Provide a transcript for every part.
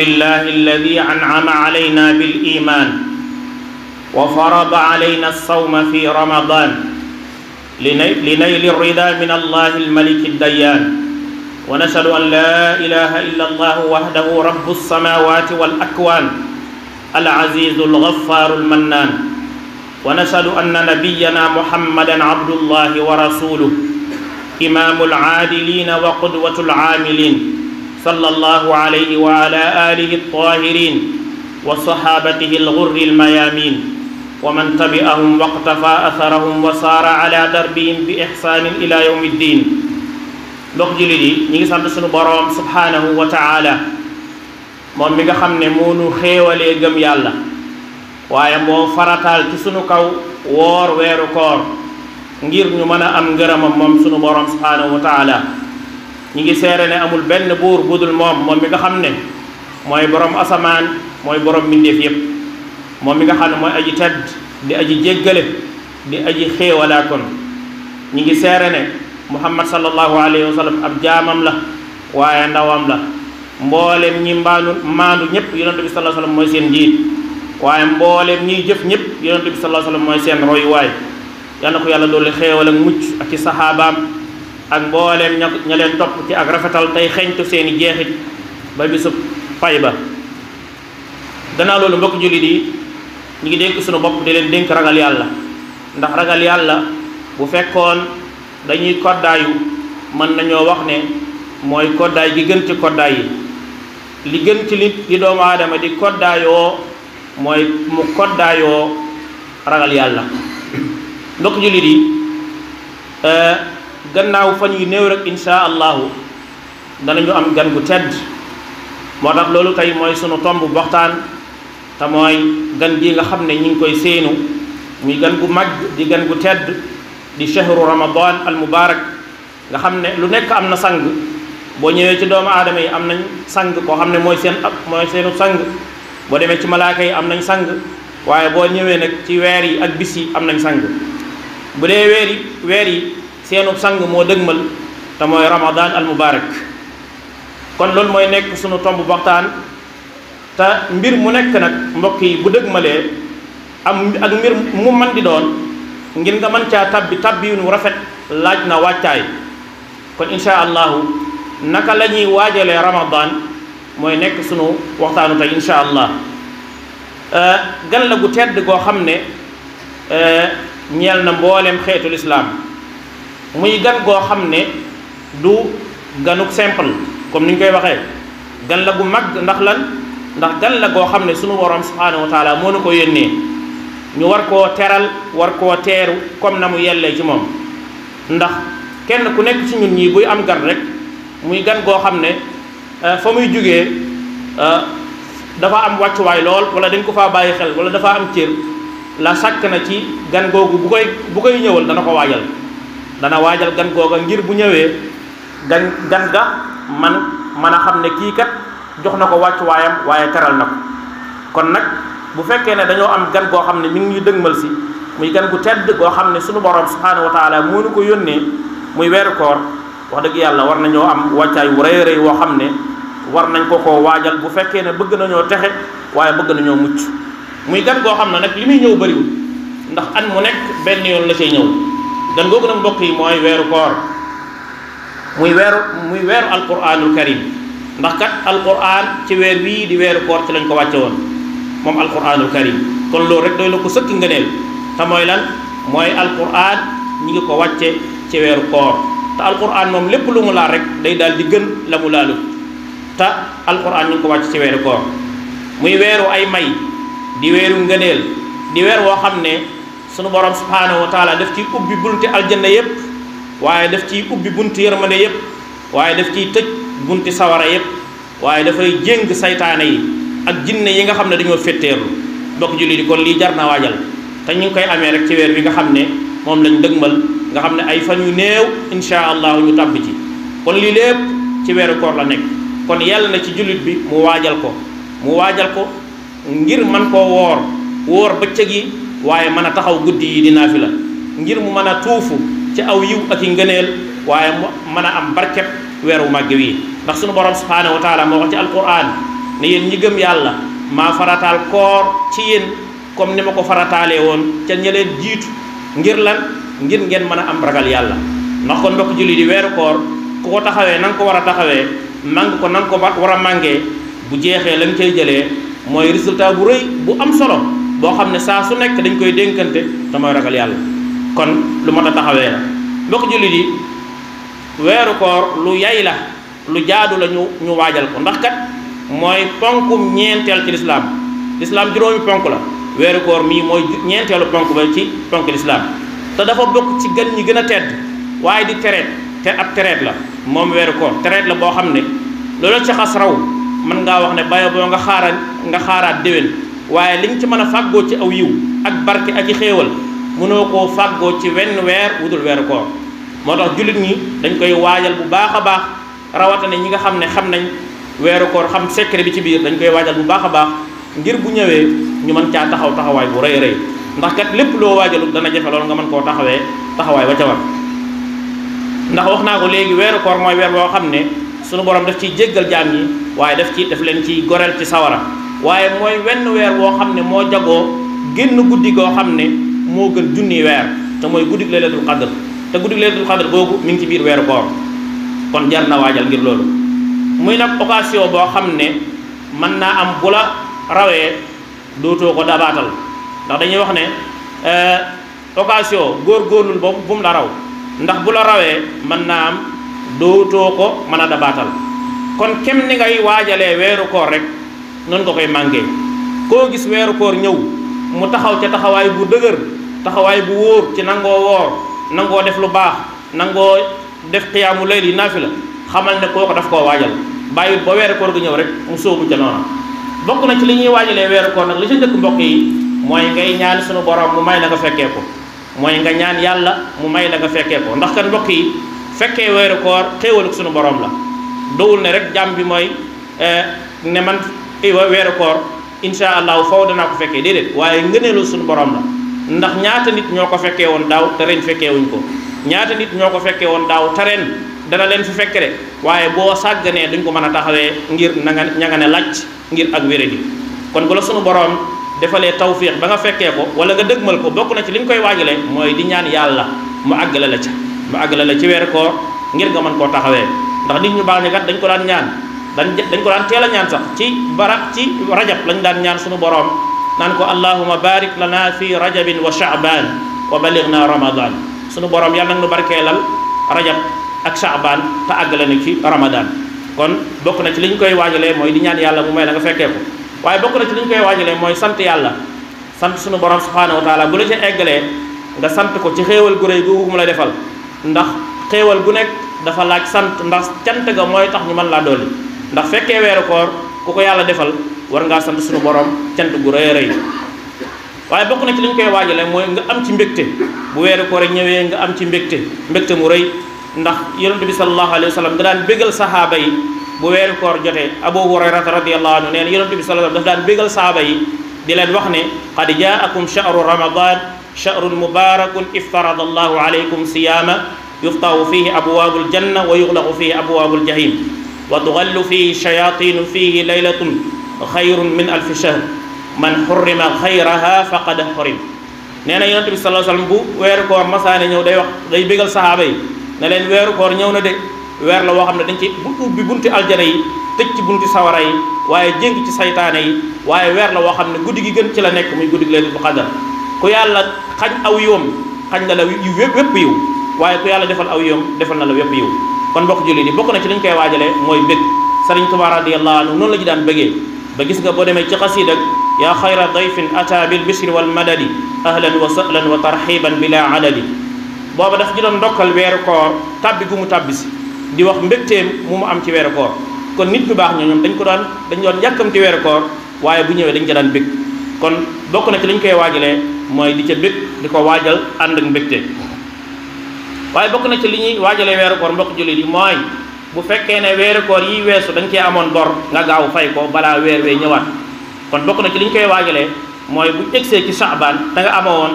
لله الذي أنعم علينا بالإيمان وفرض علينا الصوم في رمضان لنيل الرضا من الله الملك الديان ونشهد أن لا إله إلا الله وحده رب السماوات والأكوان العزيز الغفار المنان ونشهد أن نبينا محمدا عبد الله ورسوله إمام العادلين وقدوة العاملين صلى الله عليه وعلى آله الطاهرين وصحابته الغر الميامين ومن تبعهم واقتفى أثرهم وصار على دربهم بإحسان إلى يوم الدين mbokk jullit yi ñi ngi sant sunu boroom subhanahu wa taala moom mi nga xam ne moo nu xéewalee gëm yàlla waaye moo farataal ci sunu kaw woor weeru koor ngir ñu mën a am ngërëmam moom sunu boroom subhanahu wa taala ñi ngi seere ne amul benn buur budul moom mi nga xam ne mooy borom asamaan mooy borom mbindeef yépp moom mi nga xam ne mooy aji tedd di aji jéggale di aji xéewalaa kon ñi ngi seere ne muhammad sallallahu alayhi wa sallam ab jaamam la waaye ndawam la mboolem ñi maandu ñëpp yonent bi sallallahu alayhi wa sallam mooy seen njiit waaye mboolem ñiy jëf ñëpp yonent bi sallallahu alayhi wa sallam mooy seen royuwaay yal na ko yàlla doole xéewal ak mucc ak ci saxaabaam ak mbooleem ña leen topp ci ak rafetal tey xeñtu seeni jeexit ba bisu pay ba gannaaw loolu mbokk jullit yi ñu ngi dénk suñu bopp di leen dénk ragal yàlla ndax ragal yàlla bu fekkoon dañuy koddaayu mën nañoo wax ne mooy koddaay gi gën ci koddaay yi li gën ci li doomu aadama di koddaayoo mooy mu koddaayoo ragal yàlla mbokk jullit yi gannaaw fan yu néew rek insha allahu danañu am gan gu tedd moo tax loolu tey mooy sunu tomb waxtaan te mooy gan gi nga xam ne ñi ngi koy séenu muy gan gu mag di gan gu tedd di shahru ramadan al mubarak nga xam ne lu nekk am na sang boo ñëwee ci doomu aadama yi am nañ sang koo xam ne mooy seenu sang boo demee ci malaaka yi am nañ sang waaye boo ñëwee nag ci weer yi ak bis yi am nañ sang bu dee weer yi seenu sang moo dëgmal te mooy ramadan al mubarak kon loolu mooy nekk sunu tomb waxtaan te mbir mu nekk nag mbokk yi bu dëgmalee am ak mbir mu man di doon ngir nga mën caa tabbi wu rafet laaj na wàccaay kon insha allahu naka la ñuy waajalee ramadan mooy nekk sunu waxtaanu tey insha allah gan la gu tedd goo xam ne ñeel na mbooleem xeetul islaam muy gan goo xam ne du ganuk simple comme ni ñu koy waxee gan la gu mag ndax lan ndax gan la goo xam ne sunu borom subhanahu wa taala moo nu ko yónnee ñu war koo teral war koo teeru comme na mu yellee ci moom ndax kenn ku nekk ci ñun ñii buy am gan rek muy gan goo xam ne fa muy jógee dafa am wàccuwaay lool wala dañ ko faa bàyyi xel wala dafa am cër la sàkk na ci gan googu bu koy ñëwal dana ko waajal dana waajal gan googa ngir bu ñëwee gan ga man a xam ne kii kat jox na ko wàccuwaayam waaye teral na ko kon nag bu fekkee ne dañoo am gan goo xam ne mi ngi ñu dëgmal si muy gan gu tedd goo xam ne sunu borom subhanahu wa taala moo nu ko yónnee muy weeru koor wax dëgg yàlla war nañoo am wàccaay wu rëy rëy woo xam ne war nañ ko koo waajal bu fekkee ne bëgg nañoo texe waaye bëgg nañoo mucc muy gan goo xam ne nag li muy ñëw bëriwul ndax at mu nekk benn yoon la cay ñëw gan googu nag mbokk yi mooy weeru koor muy weeru alquranul karim ndax kat alquran ci weer wii di weeru koor ci lañ ko wàcce woon moom alquranul karim kon loolu rek doy la ko sëkk ngëneel te mooy lan mooy alquran ñi ngi ko wàcce ci weeru koor te alquran moom lépp lu mu laal rek day daal di gën la mu laalu te alquran ñi ngi ko wàcce ci weeru koor muy weeru ay may di weeru ngëneel di weer woo xam ne sunu borom subhanahu wa taala daf ciy ubbi bunti aljanna yépp waaye daf ciy ubbi bunti yërmande yépp waaye daf ciy tëj bunti sawara yépp waaye dafay jéng saytaane yi ak jinne yi nga xam ne dañoo fétteerlu bokk julli di kon lii jar na waajal te ñu ngi koy amee rek ci weer bi nga xam ne moom lañ dëgmal nga xam ne ay fan yu néew insha allah ñu tàbbi ci kon lii lépp ci weeru koor la nekk kon yàlla na ci jullit bi mu waajal ko ngir man koo woor bëccëg yi waaye mën a taxaw guddi yi di naafila ngir mu mën a tuufu ci aw yiw ak i ngëneel waaye mu mën a am barkeb weeru màgg wi ndax sunu borom subhanahu wa taala moo wax ci alquran ne yéen ñi gëm yàlla maa farataal koor ci yéen comme ni ma ko farataalee woon ca ña leen jiitu ngir lan ngir ngeen mën a am ragal yàlla. ndax kon mbokk julli di weeru koor ku ko taxawee na nga ko war a taxawee màng ko na nga ko war a màngee bu jeexee la nga cay jëlee mooy résultat bu rëy bu am solo boo xam ne saa su nekk dañ koy dénkante te mooy ragal yàlla. kon lu mat a taxawee la mbokk julli di weeru koor lu yay la lu jaadu la ñu waajal ko ndax kat mooy ponkum ñeenteel ci lislaam juróomi ponk la weeru koor mii mooy ñeenteelu ponk ba ci ponk lislaam te dafa bokk ci gën ñi gën a tedd waaye di tereet te ab tereet la moom weeru koor tereet la boo xam ne loolu ci xas raw mën ngaa wax ne bayo boo nga xaaraat déwén waaye liñ ci mën a fàggoo ci aw yiw ak barke ak i xéewal mënoo koo fàggoo ci wenn weer wudul weeru koor moo tax jullit ñi dañ koy waajal bu baax a baax rawatina ñi nga xam ne xam nañ weeru koor xam secret bi ci biir dañ koy waajal bu baax a baax ngir bu ñëwee ñu mën caa taxawaay bu rëy rëy ndax kat lépp loo waajalu dana jafe loolu nga mën koo taxawee taxawaay ba ca war ndax wax naa ko léegi weeru koor mooy weer boo xam ne sunu borom daf ciy jéggal jaam ñi waaye daf leen ciy goreel ci sawara waaye mooy wenn weer woo xam ne moo jagoo génn guddi goo xam ne moo gën junni weer te mooy guddig laylatul qadr te guddig laylatul qadr googu mi ngi ci biir weeru koor kon jar na waajal ngir loolu muy nag occasion boo xam ne mën naa am bu la rawee dootoo ko dabaatal ndax dañuy wax ne occasion góorgóorlul boobu bu mu la raw ndax bu la rawee mën naa am dootoo ko mën a dabaatal kon kem ni ngay waajalee weeru koor rek noonu nga koy màngee koo gis weeru koor ñëw mu taxaw ca taxawaay bu dëgër taxawaay bu wóor ci nangoo woor nangoo def lu baax nangoo def xiyaamu layli naafila xamal ne kooku daf koo waajal bàyyit ba weeru koor gi ñëw rek mu sóobu ca noona bokk na ci li ñuy waajalee weeru koor nag li ci njëkk mbokk yi mooy ngay ñaan sunu borom mu may la nga fekkee ko mooy nga ñaan yàlla mu may la nga fekkee ko ndax kan mbokk yi fekkee weeru koor xéewaluk sunu borom la dowul ne rek jàmm bi mooy ne man weeru koor insha allahu faw danaa ko fekkee déedéet waaye ngëneelu sunu borom la ndax ñaata nit ñoo ko fekkee woon daaw te ren fekkee wuñ ko ñaata nit ñoo ko fekkee woon daaw te ren dana leen fi fekke de waaye boo sàgganee duñ ko mën a taxawee ngir ña nga ne lacc ngir ak wéradi kon bu la sunu borom defalee tawfiix ba nga fekkee ko wala nga dëgmal ko bokk na ci li ñu koy waajalee mooy di ñaan yàlla mu àggale la ci weeru koor ngir nga mën koo taxawee ndax nit ñu baax ñi kat dañ ko daan ñaan dañ ko daan teel a ñaan sax ci rajab lañ daan ñaan sunu borom naan ko allahuma barik lana fi rajabin wa sha'ban wa balighna ramadan sunu borom yàlla nag nu barkeelal rajab ak sha'ban te àggale na ci ramadan kon bokk na ci li ñu koy waajalee mooy di ñaan yàlla mu may la nga fekkee ko waaye bokk na ci li ñu koy waajalee mooy sant yàlla sant sunu borom subhanahu wa taala bu la ci eggalee nga sant ko ci xéewal gu rëy googu mu la defal ndax xéewal gu nekk dafa laaj sant ndax cant ga mooy tax ñu mën laa dolli ndax fekkee weeru koor ku ko yàlla defal war ngaa sant sunu borom cant gu rëy rëy waaye bokk na ci li ñu koy waajalee mooy nga am ci mbégte bu weeru koor ñëwee nga am ci mbégte mu rëy ndax yonent bi sallallahu alayhi wa sallam nga daan bégal sahaaba yi bu weeru koor jotee abu hurayrata radiyallahu anhu nee na yonent bi sallallahu alayhi wa sallam daf daan bégal sahaaba yi di leen wax ne qad jaakum shahru ramadan shahrun mubarakun iftarada allahu alaykum siyama yuftahu fihi abwabul janna wa yughlaqu fihi abwabul jahim wa tughallu fihi shayatinu fihi laylatun xayrun min alfi shahr man xurrima xayraha faqad xurim nee na yonent bi sallallahu alayhi wa sallam bu weeru koor masaane ñëw day bégal sahaaba yi ne leen weeru koor ñëw na de weer la woo xam ne dañ ci ubbi bunti aljana yi tëj ci bunti sawara yi waaye jéngi ci saytaane yi waaye weer la woo xam ne guddi gi gën ci la nekk muy guddi gi laylatul qadar ku yàlla xañ aw yiwam xañ na la wépp yiw waaye ku yàlla defal aw yiwam defal na la wépp yiw kon mbokk jullit yi bokk na ci li ñu koy waajalee mooy bég Sëriñ Tuubaa radiyallahu anhu noonu la ci daan bégee ba gis nga boo demee ci xasiid ak yaa xayra dayfin ata bil bishri wal madadi ahlan wa sahlan wa tarxiban bila adadi booba daf ñu doon ndokkal weeru koor tabbi gu mu tabbi si di wax mbégteem mu am ci weeru koor kon nit ñu baax ñoo ñoom dañ doon yàkkamti weeru koor waaye bu ñëwee dañ ca daan bég kon bokk na ci li ñu koy waajalee mooy di ca bég di ko waajal ànd ak mbégte waaye bokk na ci li ñuy waajalee weeru koor mbokk jullit yi mooy bu fekkee ne weeru koor yi weesu dañ cee amoon bor nga gaaw fay ko balaa weer wee ñëwaat kon bokk na ci li ñu koy waajalee mooy bu egsee ci Sha'ban da nga amoon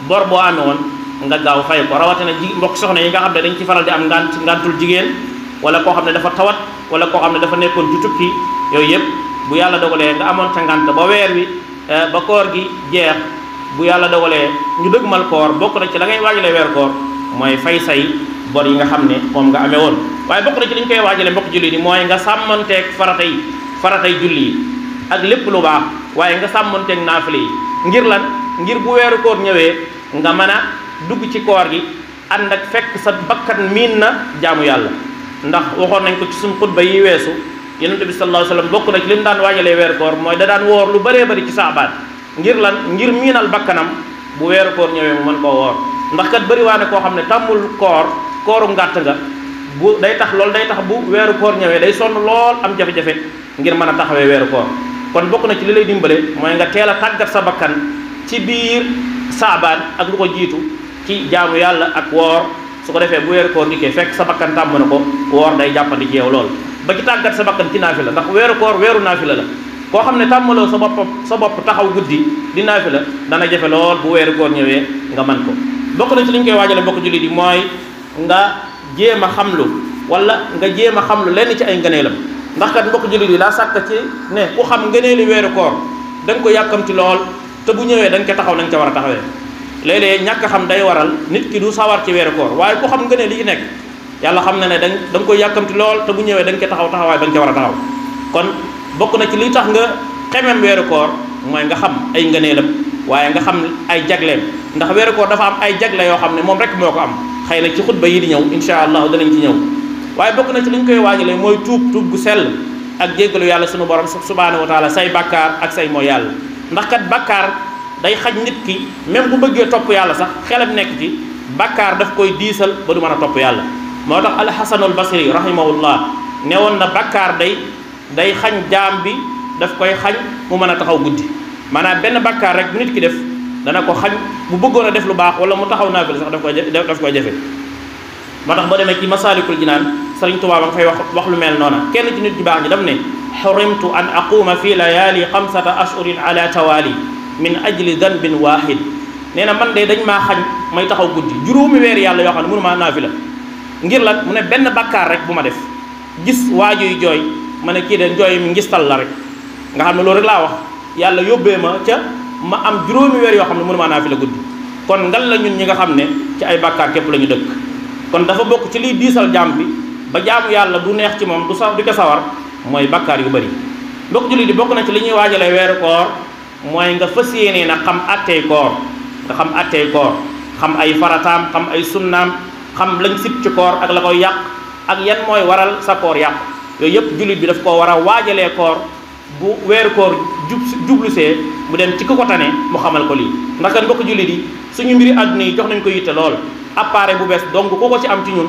bor boo amee woon nga gaaw fay ko rawatina mbokk soxna yi nga xam ne dañ ci faral di am ngantul jigéen wala koo xam ne dafa tawat wala koo xam ne dafa nekkoon ci tukki yooyu yëpp bu yàlla dogalee nga amoon ca ngant ba weer wi ba koor gi jeex bu yàlla dogalee ñu dëgmal koor bokk na ci la ngay waajalee weer koor mooy fay say bor yi nga xam ne moom nga amee woon. waaye bokk na ci li ñu koy waajale mbokk julli yi mooy nga sàmmanteeg faratay julli yi ak lépp lu baax waaye nga sàmmanteeg naafile yi ngir lan ngir bu weeru koor ñëwee nga mën a dugg ci koor gi ànd ak fekk sa bakkan miin na jaamu yàlla. ndax waxoon nañ ko ci suñu xutba yi weesu yonent bi sallallahu alayhi wasallam bokk na ci li mu daan waajalee weeru koor mooy da daan woor lu bëree bëri ci saabaan ngir lan ngir miinal bakkanam bu weeru koor ñëwee mu mën koo woor. ndax kat bëri waa ne koo xam ne tàmmul kooru ngàtt nga bu day tax bu weeru koor ñëwee day sonn lool am jafe-jafe ngir mën a taxawee weeru koor. kon bokk na ci li lay dimbale mooy nga teel a tàggat sa bakkan ci biir saabaan ak lu ko jiitu ci jaamu yàlla ak woor su ko defee bu weeru koor dikkee fekk sa bakkan tàmm na ko woor day jàppandi ci yow lool. ba ci tàggat sa bakkan ci naafila ndax weeru koor weeru naafila la koo xam ne tàmmaloo sa bopp taxaw guddi di naafila dana jafe lool bu weeru koor ñëwee nga man ko. bokk na ci li ñu koy waajale mbokk jullit yi mooy nga jéem a xamlu wala nga jéem a xamlu lenn ci ay ngëneelam ndax kat mbokk jullit yi daa sàkk ci ne ku xam ngëneeli weeru koor da nga ko yàkkamti lool te bu ñëwee da nga ko taxaw na nga ca war a taxawee. léeg-léeg ñàkk xam day waral nit ki du sawar ci weeru koor waaye ku xam ngëneel li ci nekk yàlla xam na ne da nga koy yàkkamti lool te bu ñëwee da nga ko taxaw taxawaay ba nga ca war a taxaw. kon bokk na ci li tax nga xemem weeru koor mooy nga xam ay ngëneelam waaye nga xam ay jagleem ndax weeru koor dafa am ay jagle yoo xam ne moom rek moo ko am xëy na ci xutba yi di ñëw insha allah danañ ci ñëw. waaye bokk na ci li ñu koy waajalee mooy tuub gu sell ak jéggalu yàlla sunu borom subhanahu wa taala say bàkkaar ak say mooy yàlla ndax kat bàkkaar day xaj nit ki même bu bëggee topp yàlla sax xelam nekk ci bàkkaar daf koy diisal ba du mën a topp yàlla. moo tax alxasanul basri rahimahullah ne woon na bàkkaar day xañ jaam bi daf koy xañ mu mën a taxaw guddi maanaam benn bàkkaar rek bu nit ki def dana ko xañ bu bëggoon a def lu baax wala mu taxaw naafila sax daf koy jafe. moo tax boo demee ci masaalikul jinaan Sëriñ Tuubaa ba nga fay wax lu mel noona kenn ci nit ñu baax ñi daf ne xurimtu an aquma fi layaali 5 ashhurin ala tawali min ajli danbin wahid nee na man de dañ maa xañ may taxaw guddi juróomi weer yàlla yoo xam ne mënu maa naafila ngir lan mu ne benn bàkkaar rek bu ma def gis waajuy jooy ma ne kii de jooy mi ngistal la rek nga xam ne loolu rek laa wax yàlla yóbbee ma ca ma am juróomi weer yoo xam ne mënu maa naafila guddi kon ngal la ñun ñi nga xam ne ci ay bàkkaar képp la ñu dëkk. kon dafa bokk ci liy diisal jaam bi ba jaamu yàlla du neex ci moom du ko sawar mooy bàkkaar yu bëri. mbokk jullit di bokk na ci li ñuy waajalee weeru koor mooy nga fas yéenee na xam attey koor nga xam attey koor xam ay farataam xam ay sunnaam xam lañ sib ci koor ak la koy yàq ak yan mooy waral sa koor yàq yooyu yëpp jullit bi daf koo war a waajalee koor bu weeru koor jublusee mu dem ci ku ko tane mu xamal ko lii. ndax kan mbokk jullit yi suñu mbiri àdduna yi jox nañ ko yitte lool appareil bu bees donc ku ko ci am ci ñun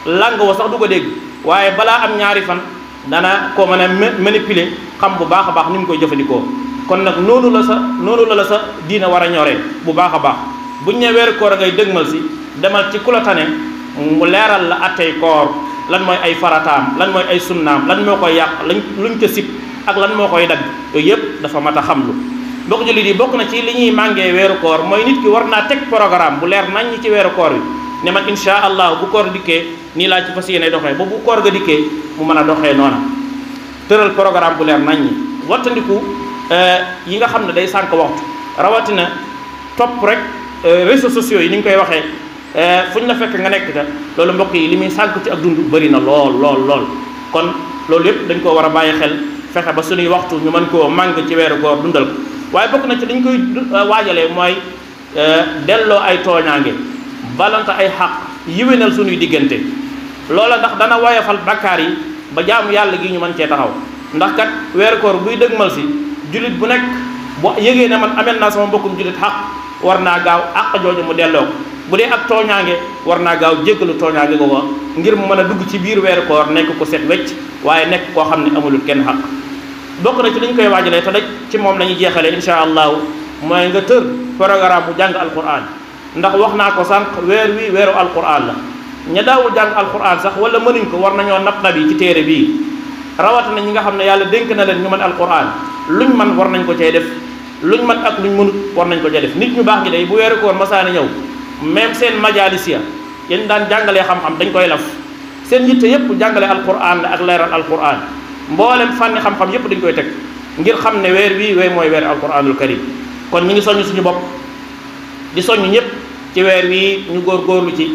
lang wa sax du ko dégg waaye balaa am ñaari fan dana ko mën a manipuler xam bu baax a baax ni mu koy jëfandikoo. kon nag noonu la sa diina war a ñoree bu baax a baax buñ ne weeru koor a ngay dëgmal si demal ci ku la tane mu leeral la attey koor lan mooy ay farataam lan mooy ay sunnaam lan moo koy yàq luñ ko sib ak lan moo koy dagg yooyu yëpp dafa mat a xamlu. mbokk jullit yi bokk na ci li ñuy màngee weeru koor mooy nit ki war naa teg programme bu leer nañ ñi ci weeru koor wi ne man insha allah bu koor dikkee nii laa ci fas yéene doxee ba bu koor ga dikkee mu mën a doxee noona tëral programme bu leer nañ ñi wattandiku yi nga xam ne day sànq waxtu rawatina topp rek réseaux sociaux yi ni ñu koy waxee fu ñu la fekk nga nekk ta loolu mbokk yi li muy sànq ci ak dund bëri na lool kon loolu yëpp dañ koo war a bàyyi xel fexe ba suñuy waxtu ñu mën koo màng ci weeru koor dundal ko. waaye bokk na ci dañ koy waajalee mooy delloo ay tooñaange balanta ay xaq yiwénal suñuy diggante loola ndax dana woyofal bakkaar yi ba jaamu yàlla gi ñu mën cee taxaw ndax kat weeru koor buy dëgmal si jullit bu nekk bu yëgee ne man amel naa sama mbokkum jullit xaq war naa gaaw àq jooju mu delloo ko bu dee ak tooñaange war naa gaaw jéggalu tooñaange ko ngir mu mën a dugg ci biir weeru koor nekk ko set wecc waaye nekk koo xam ne amulul kenn xaq. bokk na ci li ñu koy waajalee te daj ci moom la ñuy jeexalee insha allahu mooy nga tër programme bu jàng alquran ndax wax naa ko sànq weer wi weeru alquran la ña daawul jàng alquran sax wala mënuñ ko war nañoo nab yi ci téere bii rawatina ñi nga xam ne yàlla dénk na leen ñu mën alquran luñ man war nañ ko cay def luñ mën ak luñ mënut war nañ ko cay def. nit ñu baax ñi day bu weeru koor masaana ñëw même seen majalisia yéen daan jàngalee xam-xam dañ koy laf seen yitte yépp jàngale alquran la ak leeral alquran mboolem fànni xam-xam yépp dañ koy teg ngir xam ne weer wii mooy weer alquranul karim. kon ñu ngi soññ suñu bopp di soññ ñëpp ci weer wii ñu góorgóorlu ci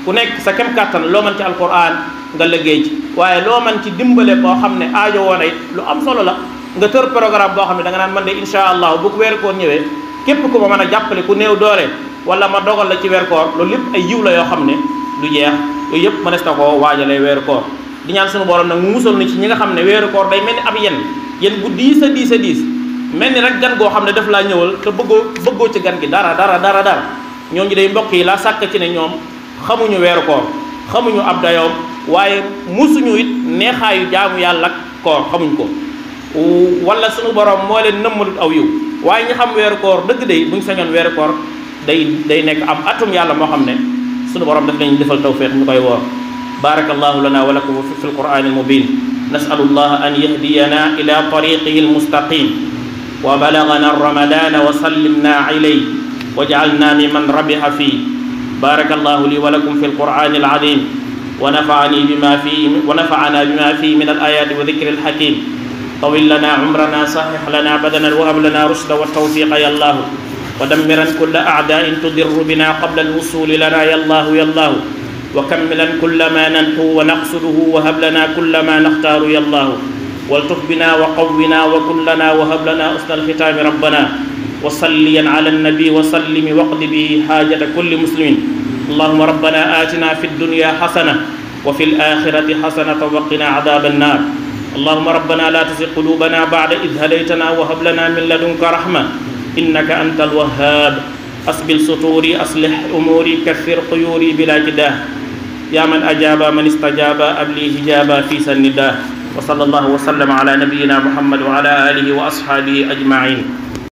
ku nekk sa kem kàttan loo mën ci alquran nga liggéey ci, waaye loo mën ci dimbale koo xam ne aajo woon it lu am solo la nga tër programme boo xam ne da nga naan man de insha allah bu weer koor ñëwee képp ku ma mën a jàppale ku néew doole wala ma dogal la ci weer koor. loolu lépp ay yiw la yoo xam ne du jeex, yooyu yëpp mënees na koo waajalee weeru koor. di ñaan suñu borom nag mu musal na ci ñi nga xam ne weeru koor day mel ni ab yen bu diis a diis mel ni rek gan goo xam ne daf laa ñëwal te bëggoo ci gan gi dara ñooñu day mbokk yi laa sàkk ci ne ñoom xamuñu weeru koor, xamuñu ab dayoom, waaye musuñu it neexaayu jaamu yàlla ak koor xamuñ ko, wala suñu borom moo leen nëmmalut aw yiw. waaye ñi xam weeru koor dëgg day buñ sañoon weeru koor day nekk am atum yàlla moo xam ne suñu borom daf lañu defal tawfiq ñu koy woor. barakallahu lana wa lakum fi alquran almubin. nasalu allah an yahdiyana ila tariqihi almustaqim wa balagana ramadana wa sallimna ilayhi واجعلنا ممن ربح فيه. بارك الله لي ولكم في القرآن العظيم ونفعنا بما فيه من الآيات وذكر الحكيم. طول لنا عمرنا، صحح لنا بدنا، وهب لنا رشدا والتوفيق يا الله، ودمرا كل أعداء تضر بنا قبل الوصول لنا يا الله يا الله، وكملا كل ما ننحو ونقصده، وهب لنا كل ما نختار يا الله، والطف بنا وقونا وكلنا، وهب لنا حسن الختام ربنا. وصليا على النبي وسلم واقض به حاجة كل مسلم. اللهم ربنا آتنا في الدنيا حسنة وفي الآخرة حسنة وقنا عذاب النار. اللهم ربنا لا تزغ قلوبنا بعد إذ هديتنا وهب لنا من لدنك رحمة إنك أنت الوهاب. أسبل سطوري، أصلح أموري، كفر قيوري بلا جداه، يا من أجاب من استجاب أبلي هجابا في سنداه. وصلى الله وسلم على نبينا محمد وعلى آله وأصحابه أجمعين.